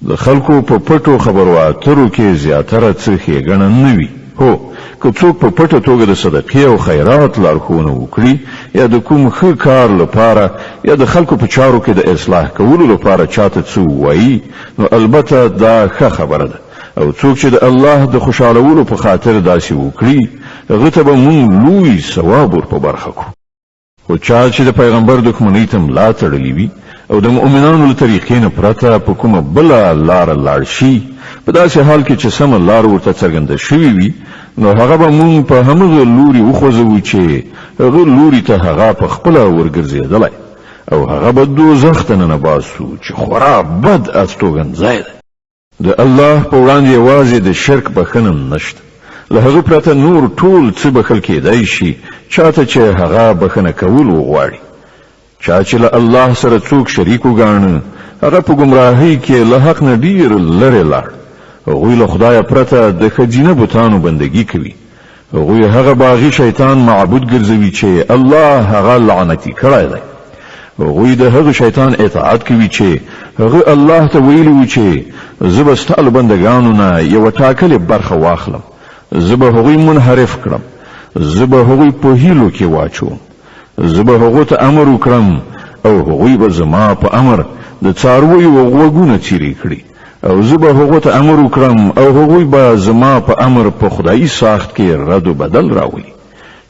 د خلکو په پټو خبرو اترو کې زیاتره څه ښېګڼه نه وي. هو، که څوک په پټه توګه د صدقې او خیرات لارښوونه وکړي یا د کوم ښه کار لپاره یا د خلکو په چارو کې د اصلاح کولو لپاره چاته څه ووایي، نو البته دا ښه خبره ده او څوک چې د الله د خوشحالولو په خاطر داسې وکړي، هغه ته به مونږ لوی ثواب ور په برخه کړو. خو چا چې د پیغمبر دښمنۍ ته ملا تړلې وي او د مؤمنانو له طریقې نه پرته په کومه بله لاره لاړ شي، په داسې حال کې چې سمه لار ورته څرګنده شوې وي، نو هغه به مونږ په همغه لوري وخوځوو چې هغه لوري ته هغه په خپله ورګرځېدلی او هغه به دوزخ ته ننباسو چې خورا بد استوګنځای دی. د الله په وړاندې یوازې د شرک بښنه نشته، له هغه پرته نور ټول څه بښل کېدای شي چاته چې هغه بښنه کول وغواړي. چا چې له الله سره څوک شریک وګاڼه، هغه په ګمراهۍ کې له حق نه ډېر لرې لاړ. هغوی له خدایه پرته د ښځینه بتانو بندګي کوي. هغوی هغه باغي شیطان معبود ګرځوي چې الله هغه لعنتي کړی دی. هغوی د هغه شیطان اطاعت کوي چې هغه الله ته ویلي وو چې زه به ستا له بندګانو نه یوه ټاکلې برخه واخلم، زه به هغوی منحرف کړم، زه به هغوی په هیلو کې واچوم، زه به هغو ته امر وکړم او هغوی به زما په امر د څارویو غوږونه څیرې کړي. او زه به هغو ته امر وکړم او هغوی به زما په امر په خدایي ساخت کې رد و بدل راولي.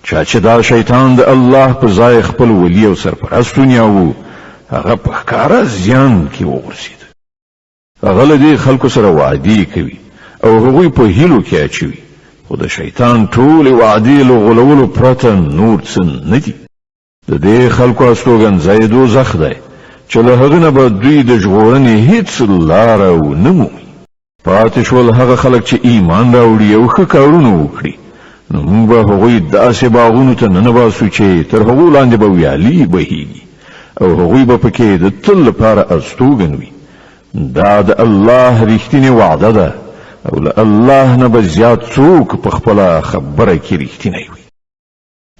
چا چې دا شیطان د الله په ځای خپل ولي او سرپرست ونیاوه، هغه په ښکاره زیان کې وغورځېد. هغه له دې خلکو سره وعدې کوي او هغوی په هیلو کې اچوي، خو د شیطان ټولې وعدې له غولولو پرته نور څه نه دي. د دې خلکو استوګنځای دوزخ دی چې له هغه نه به دوی د ژغورنې هیڅ لاره ونه مومي. پاتې شول هغه خلک چې ایمان راوړي او ښه کارونه وکړي، نو موږ به هغوی داسې باغونو ته ننباسو چې تر هغو لاندې به ویالې بهیږي او هغوی به پکې د تل لپاره استوګن وي. دا د الله رښتینې وعده ده او له الله نه به زیات څوک په خپله خبره کې رښتینی وي.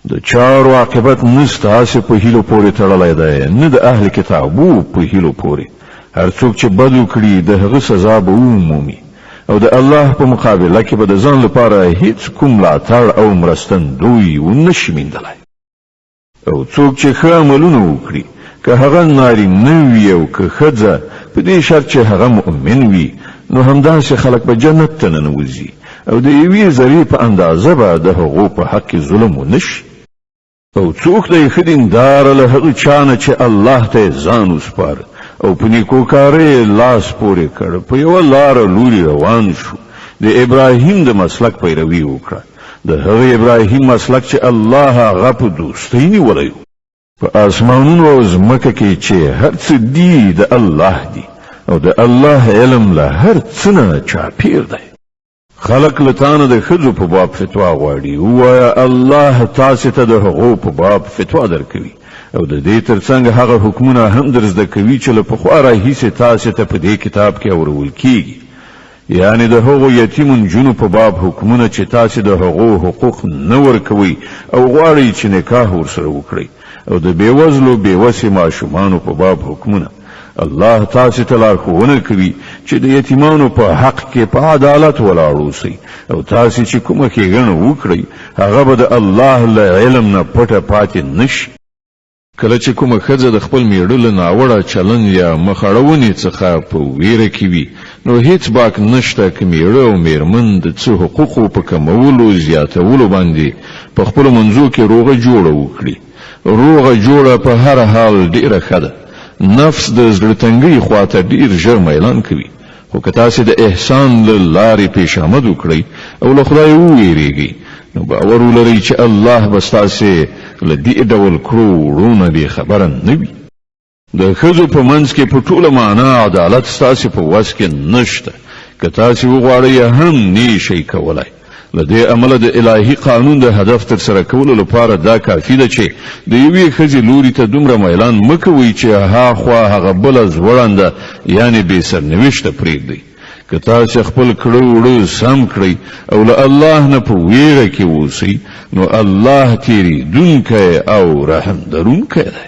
د چارو عاقبت نه ستاسې په هیلو پورې تړلی دی، نه د اهل کتابو په هیلو پورې. هر څوک چې بد وکړي، د هغه سزا به ومومي او د الله په مقابله کې به د ځان لپاره هیڅ کوم ملاتړ او مرستندوی ونه شي میندلی. او څوک چې ښه عملونه وکړي، که هغه نارینه وي او که ښځه، په دې شرط چې هغه مؤمن وي، نو همداسې خلک به جنت ته ننوځي او د یوې ذرې په اندازه به د هغو په حق کې ظلم ونه شي. او څوک دی ښه دیندار له هغه چا نه چې الله ته یې ځان وسپاره او په نیکوکارۍ یې لاس پورې کړ، په یوه لاره لوري روان شو، د ابراهیم د مسلک پیروي یې وکړه، د هغه ابراهیم مسلک چې الله هغه په دوستۍ نیولی و. په آسمانونو او ځمکه کې چې هر څه دي د الله دي او د الله علم له هر څه نه چاپیر دی. خلک له تانه د ښځو په باب فتوا غواړي، ووایه الله تاسې ته د هغو په باب فتوا درکوي او د دې ترڅنګ هغه حکمونه هم در زده کوي چې له پخوا راهیسې تاسې ته په دې کتاب کې اورول کیږي. یعنې د هغو یتیمو نجونو په باب حکمونه چې تاسې د هغو حقوق نه ورکوئ او غواړئ چې نکاح ورسره وکړئ او د بېوزلو بېوسې ماشومانو په باب حکمونه. الله تاسې ته لارښوونه کوي چې د یتیمانو په حق کې په عدالت ولاړ اوسئ او تاسې چې کومه ښېګڼه وکړئ هغه به د الله له علم نه پټه پاتې نه شي. کله چې کومه ښځه د خپل مېړه له ناوړه چلند یا مخ اړونې څخه په وېره کې وي، نو هېڅ باک نشته که مېړه او مېرمن د څه حقوقو په کمولو زیاتولو باندې په خپلو منځو کې روغه جوړه وکړي. روغه جوړه په هر حال ډېره ښه ده. نفس د زړه تنګۍ خواته ډېر ژر میلان کوي. خو که تاسې د احسان له لارې پېشامد وکړئ او له خدایه ووېرېږئ، نو باور ولرئ چې الله به ستاسې له دې ډول کړو وړو نه بې خبره نه وي. د ښځو په منځ کې په ټوله معنا عدالت ستاسې په وس کې نشته، که تاسې وغواړئ هم نۀ شئ کولای. له دې امله د الهي قانون د هدف ترسره کولو لپاره دا کافي ده چې د یوې ښځې لوري ته دومره میلان مه کوئ چې ها خوا هغه بله ځوړنده یعنې بې سرنوشته پرېږدئ. که تاسې خپل کړه وړه سم کړئ او له الله نه په وېره کې اوسئ نو الله تېرېدونکی او رحم لرونکی دی.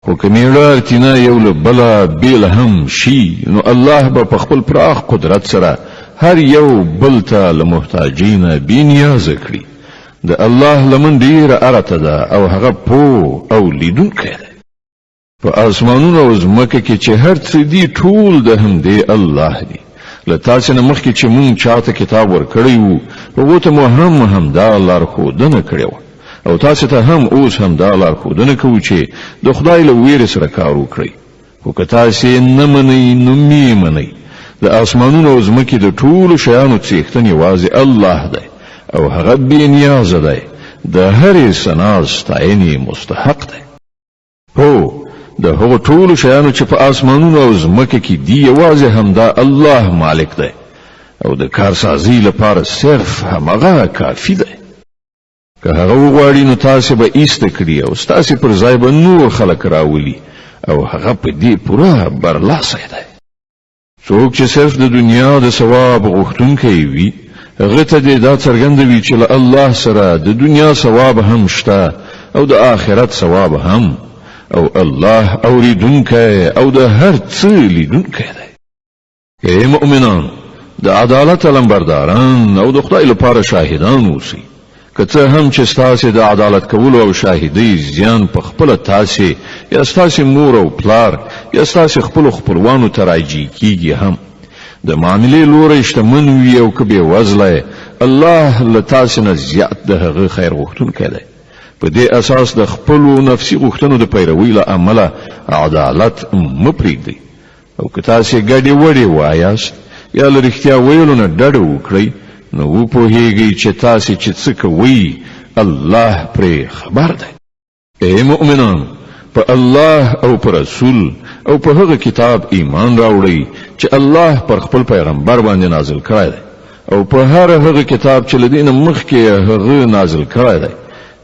خو که میړه ارتینا یو له بله بیل هم شي، نو الله به په خپل پراخ قدرت سره هر یو بل ته له محتاجۍ نه بې نیازه کړي. د الله لمن ډیره ارته ده او هغه پوه او لیدونکی دی. په آسمانونو او ځمکه کې چې هر څه دي ټول د همدې الله دي. له تاسې نه مخکې چې مونږ چاته کتاب ورکړی وو، هغو ته مو هم همدا لارښودنه کړې وه او تاسې ته هم اوس همدا لارښودنه کوو چې د خدای له ویرې سره کار وکړئ. خو که تاسې نه منئ نو مې منئ. د آسمانونو او ځمکې د ټولو شیانو څښتن یوازې الله دی او هغه بې نیازه دی، د هرې ثنا ستاینې مستحق دی. هو، د هغو ټولو شیانو چې په آسمانونو او ځمکه کې دي یوازې همدا الله مالک دی او د کارسازۍ لپاره صرف همغه کافي دی. که هغه وغواړي نو تاسې به ایسته کړي او ستاسې پر ځای به نور خلک راولي او هغه په دې پوره برلاسی دی. څوک چې صرف د دنیا د ثواب غوښتونکی وي، هغه ته دې دا څرګنده وي چې له الله سره د دنیا ثواب هم شته او د آخرت ثواب هم، او الله اوریدونکی او د هر څه لیدونکی دی. ای مؤمنانو، د عدالت علمبرداران او د خدای لپاره شاهدان اوسئ، که څه هم چې ستاسې د عدالت کولو او شاهدۍ زیان په خپله تاسې یا ستاسې مور او پلار یا ستاسې خپلو خپلوانو ته راجع کیږي هم. د معاملې لوری شتمن وي او که بېوزلی، الله له تاسې نه زیات د هغه خیر غوښتونکی دی. په دې اساس د خپلو نفسي غوښتنو د پیروۍ له امله عدالت مه پرېږدئ. او که تاسې ګډې وډې وایاست یا له رښتیا ویلو نه ډډه وکړئ، نو وپوهیږئ چې تاسې چې څه کوئ الله پرې خبر دی. ای مؤمنانو، په الله او په رسول او په هغه کتاب ایمان راوړئ چې الله پر خپل پیغمبر باندې نازل کړی دی او په هر هغه کتاب چې له دې نه مخکې هغه نازل کړی دی.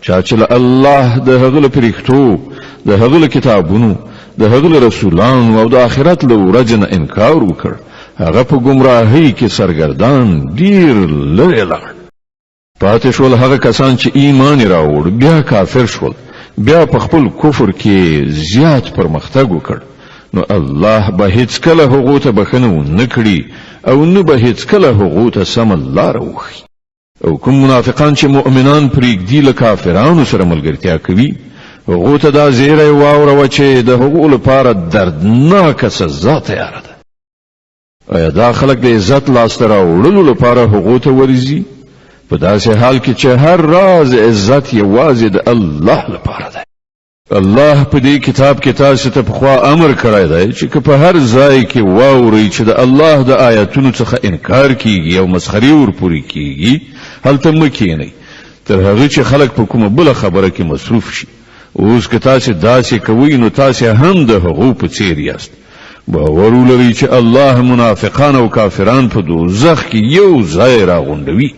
چا چې له الله، د هغه له پرښتو، د هغه له کتابونو، د هغه له رسولانو او د آخرت له ورځې نه انکار وکړ، هغه په ګمراهۍ کې سرګردان ډیر لرې لاړ. پاتې شول هغه کسان چې ایمان یې راوړ، بیا کافر شول، بیا په خپل کفر کې زیات پرمختګ وکړ، نو الله به هیڅکله هغو ته بښنه ونه کړي او نه به هیڅکله هغو ته سمه لاره وښيي. او کوم منافقان چې مؤمنان پرېږدي له کافرانو سره ملګرتیا کوي، هغو ته دا زیری واوروه چې د هغو لپاره دردناکه سزا تیاره ده. ایا دا خلک د عزت لاسته راوړلو لپاره هغو ته ورځي، په داسې حال کې چې هر راز عزت یوازې د الله لپاره دی؟ الله په دې کتاب کې تاسو ته پخوا امر کړی دی چې که په هر ځای کې واورئ چې د الله د آیاتونو څخه انکار کیږي او مسخرې ورپورې کیږي، هلته مه کینئ تر هغه چې خلک په کومه بله خبره کې مصروف شي. اوس که تاسې داسې کوئ نو تاسې هم د هغو په څیر یاست. باور ولرئ چې الله منافقان او کافران په دوزخ کې یو ځای راغونډوي.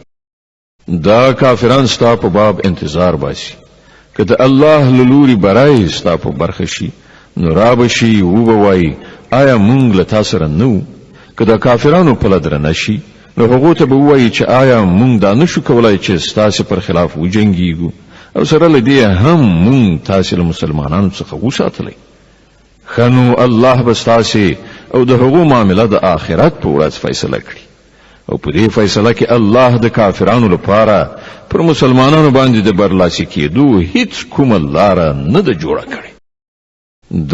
دا کافران ستا په باب انتظار باسي، که د الله له لوري بری ستا په برخه شي نو را به شي وبه وایي، آیا مونږ له تا سره نه وو؟ که د کافرانو پله درنه شي نو هغو ته به ووایي چې آیا مونږ دا نشو کولای چې ستاسې پر خلاف وجنګیږو او سره له دې هم مونږ تاسې له مسلمانانو څخه وساتلی؟ ښه نو الله به ستاسې او د هغو معامله د آخرت په ورځ فیصله کړي او په دې فیصله کې الله د کافرانو لپاره پر مسلمانانو باندې د برلاسي کېدو هیڅ کومه لاره نه ده جوړه کړې.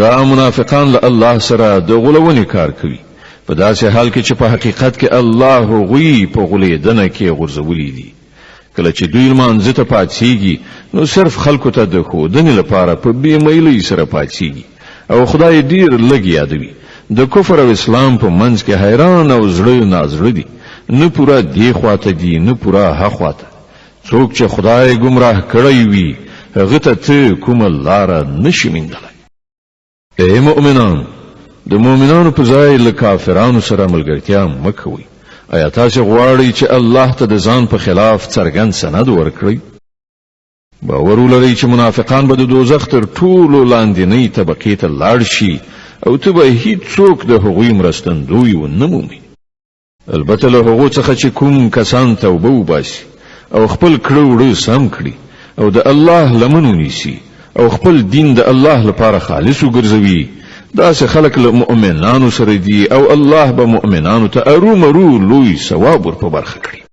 دا منافقان له الله سره د غولونې کار کوي، په داسې حال کې چې په حقیقت کې الله هغوی په غولېدنه کې غورځولي دي. کله چې دوی لمانځه ته پاڅیږي نو صرف خلکو ته د ښودنې لپاره په بې میلۍ سره پاڅیږي او خدای ډیر لږ یادوي. د کفر او اسلام په منځ کې حیران او زړه نازړه دي، نه پوره دې خواته دي نه پوره هاخواته. څوک چې خدای ګمراه کړی وي هغه ته ته کومه لاره نشي میندلی. ای مؤمنانو، د مؤمنانو په ځای له کافرانو سره ملګرتیا مه کوئ. ایا تاسې غواړئ چې الله ته د ځان په خلاف څرګند سند ورکړئ؟ باور ولرئ چې منافقان به د دوزخ تر ټولو لاندینۍ طبقې ته لاړ شي او ته به هیڅوک د هغوی مرستندوی ونه مومي. البته له هغو څخه چې کوم کسان توبه وباسي او خپل کړه وړه سم کړي او د الله لمن ونیسي، او خپل دین د الله لپاره خالص وګرځوي، داسې خلک له مؤمنانو سره دي او الله به مؤمنانو ته ارومرو لوی ثواب ور په برخه کړي.